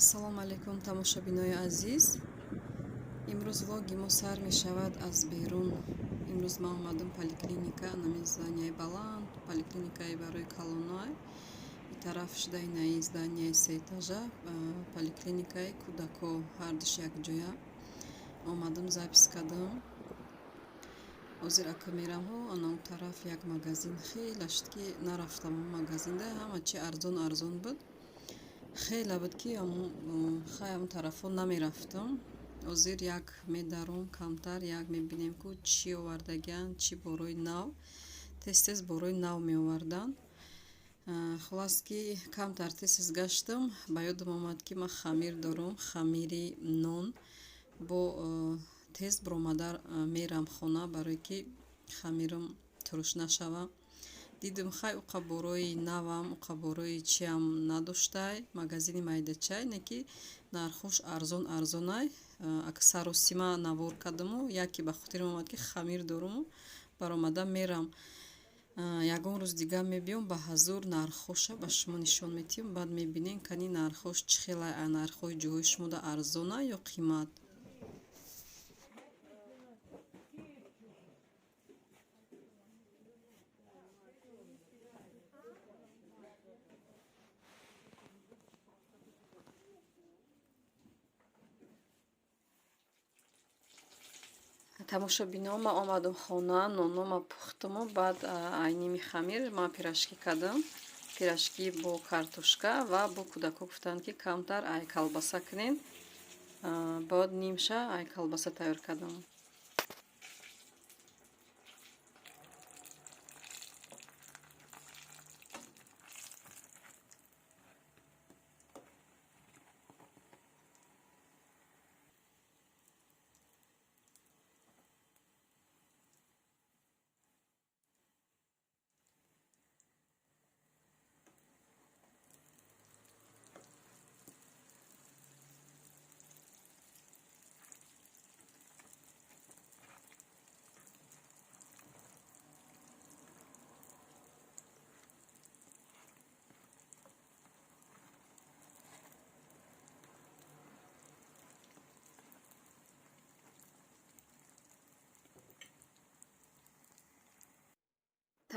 Ассалому алайкум, тамошобинои азиз. Имрӯз влоги мо сар мешавад аз берун. Имрӯз ман омадам поликлиника, нами зданияи баланд, поликлиникаи барои калонай. И тараф шуда инаи зданияи сеэтажа, поликлиникаи кӯдако, ҳардуш якҷоя. Омадам, запись кардам. Ҳозир ака мерам ана он тараф як магазин хеле шуд, ки нарафтам. Он магазинда ҳама чи арзон арзон буд. Хеле буд, ки хай ҳамон тарафҳо намерафтам. Ҳозир як медаром, камтар як мебинем, ку чӣ овардагианд, чӣ борои нав. Тез тез борои нав меоварданд. Хуллас, ки камтар тез тез гаштам, ба ёдам омад, ки ман хамир дорам, хамири нон. Бо тез биромада мерам хона, барое ки хамирам туруш нашава. Дидам, хай, уқа борои навам, уқа борои чиам надоштай, магазини майдачай, не ки нархош арзон арзонай. Ака саросима навор кардаму яке ба хотирам омад, ки хамир доруму баромада мерам. Ягон рӯз дига мебиём, ба ҳазур нархҳоша ба шумо нишон метиҳам, баъд мебинем, кани нархҳош чӣ хелай, нархҳои ҷоҳои шумода арзона ё қимат. Тамошобино, ман омадам хона, нонома пухтуму баъд айними хамир ман пирожки кардам, пирожки бо картошка, ва бо кӯдако гуфтанд, ки камтар ай колбаса кунед. Баъд нимша ай колбаса тайёр кардам.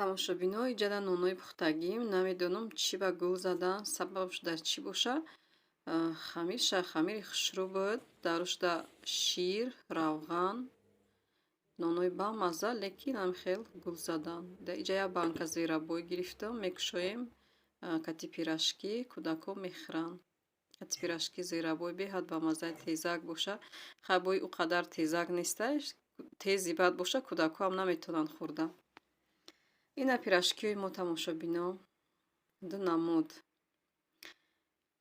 Тамошобино, иҷада нонои пухтагим, намедонам, чӣ ба гул задан, сабабш дар чӣ боша. Хамирша хамири хушрӯ буд, дарушда шир, равған, нонои бамазза, лекин ҳамхел гул задан. Иҷа як банка зверобой гирифтам, мекушоем кати пирожки, кӯдако мехӯранд. Кати пирожки зверобой беҳад бамаззаи тезак боша. Хай, бои ӯ қадар тезак нестай, тези бад боша, кӯдакҳоам наметавонанд хӯрда. Ина пирожкиҳои мо, тамошобино, ду намуд: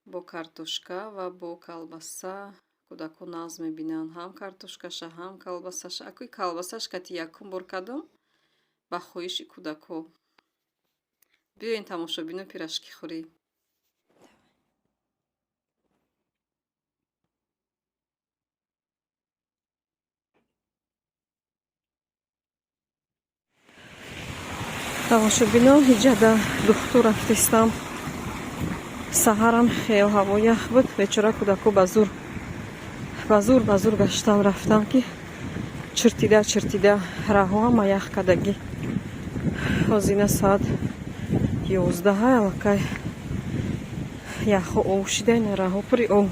бо картошка ва бо колбаса. Кӯдакҳо нағз мебинанд ҳам картошкаша, ҳам колбасаша. Акӯи колбасаш кати якум бор кардам ба хоҳиши кӯдакҳо. Биёен, тамошобино, пирожки хӯрӣ. Тамошобино, ҳиҷада духтур рафтистам. Саҳарам хел ҳаво ях буд, бечора кӯдако ба зур, ба зур, ба зур гаштан рафтам, ки чиртида чиртида раҳо ҳама ях кардагӣ. Ҳозина соат 11 аллакай яхҳо ов шида, ина раҳо пури ов.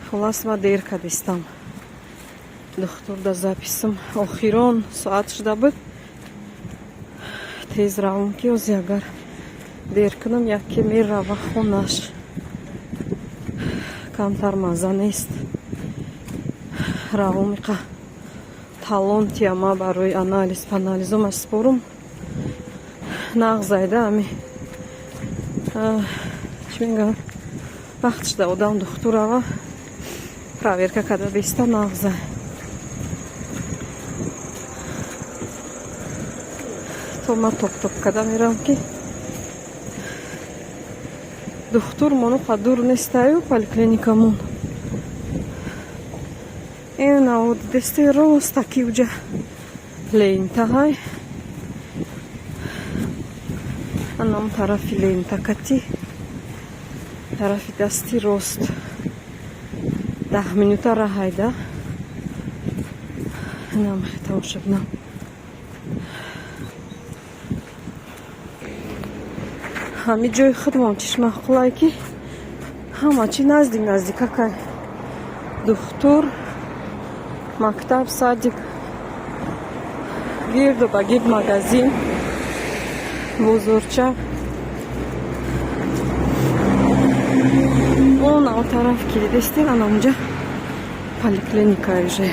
Хуллас, ма дер кардистам. Духтур да записам охирон соат шуда буд, тез равам, ки ози агар дер кунам, яке мерава хонаш, камтар мазза нест. Равом, иқа талон тияма барои анализ панализома спорум нағзайда. Ами чӣ мегӯям, вақт шуда одам духтур рава, проверка карда беста, нағзай. То ман топ-топ карда меравам, ки духтур монуқа дур нестаю, поликлиникамон ин дидесте, ростаки уҷа лентаҳай, анам тарафи лента кати. Тарафи дасти рост 10 минута раҳайда. Инам тамошобинам. Ҳами ҷои худмон чиш маъқулае, ки ҳама чи наздик наздикакай: духтур, мактаб, садик, гирду ба гирд магазин, бозорча. Он он тараф ки дидестем, ана унҷа поликлиника уже.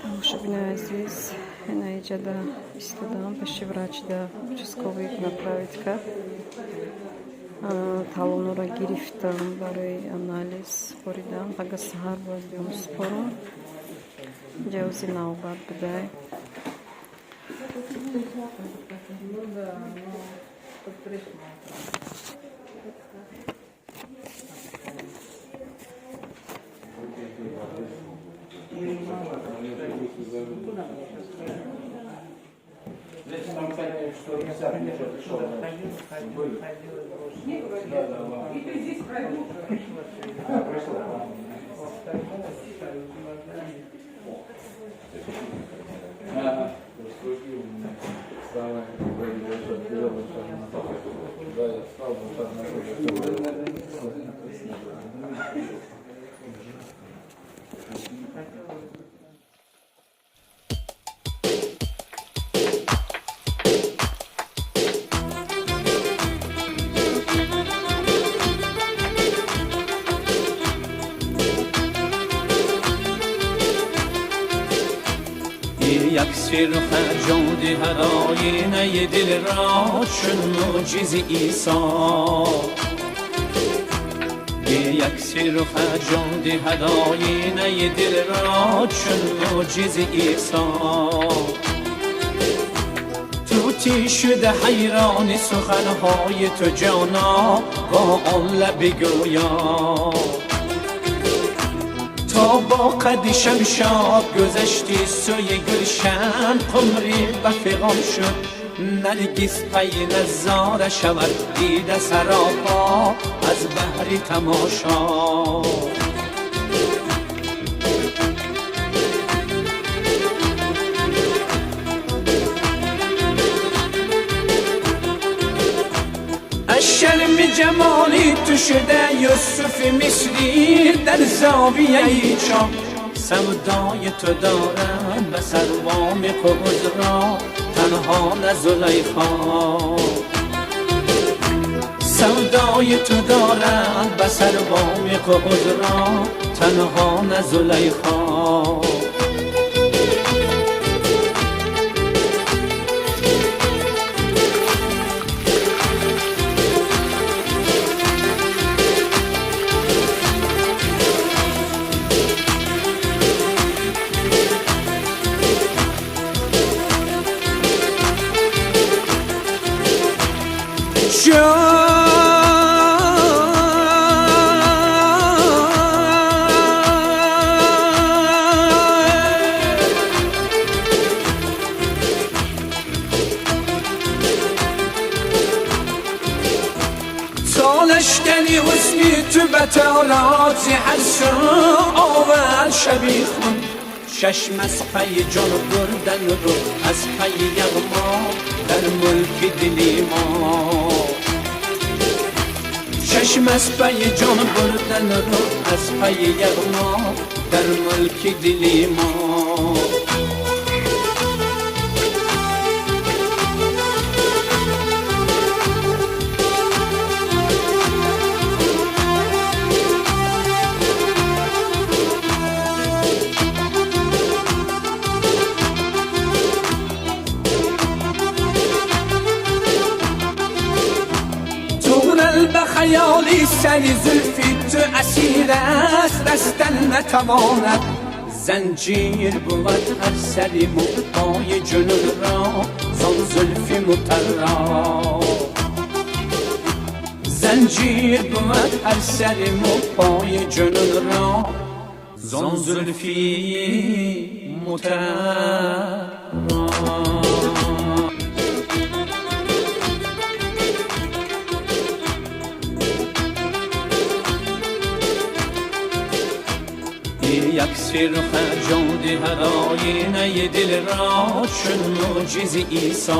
Тамошобинои азиз, ина иҷада истодам пеши врачда, участковый направить кард. Талонро гирифтам, барои анализ супоридам. Пага саҳар бояд биём супорам. Ҷавзи навбат будай. Ну да, но под присмотром. Здесь там, кстати, 150 метров пришел. Ходил, ходил, ходил. Да, да. Да, пришло. Стою глазами. Ага. Вставай, да, я встал, вот так на. یک سرخ جان دهد آینه دل را چون معجز عیسی. یک سرخ جان دهد آینه دل را چون معجز عیسی. طوطی شده حیران سخنهای تو جانا، با آن لب گویا. تا با قد شمشاد گذشتی سوی گلشن، قمری به فغان شد. نرگس پی نظاره شود دیده سراپا از بهر تماشا. از شرم جمالی تو شده یوسف مصری در زاویه چاه. سودای تو دارم به سر وام قبض را تنها نه زلیخا. سودای تو دارم به سر وام قبض را تنها نه زلیخا. سالشتنی حسنی تو به تاراج هر سو آور شبیخون. چشم از پی جان بردن رو از پی یغما در ملک دلی ما. چشم از پی جان بردن رو از پی یغما در ملک دلی ما. سر زلفی تو اسیر است، رستن نتواند. زنجیر بود هر سر مو پای جنون را زان زلف مطرا. زنجیر بود هر سر مو پای جنون را زان زلفی مطرا. یک سرخ جان دهد آینه دل را چون معجز عیسی.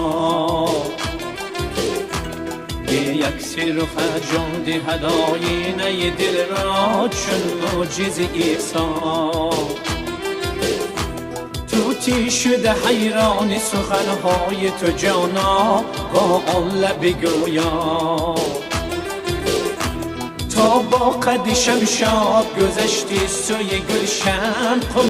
یک سرخ جان دهد آینه دل را چون معجز عیسی. طوطی شده حیران سخنهای تو جانا با آن لب گویا. تا با قد شمشاد گذشتی سوی گلشن.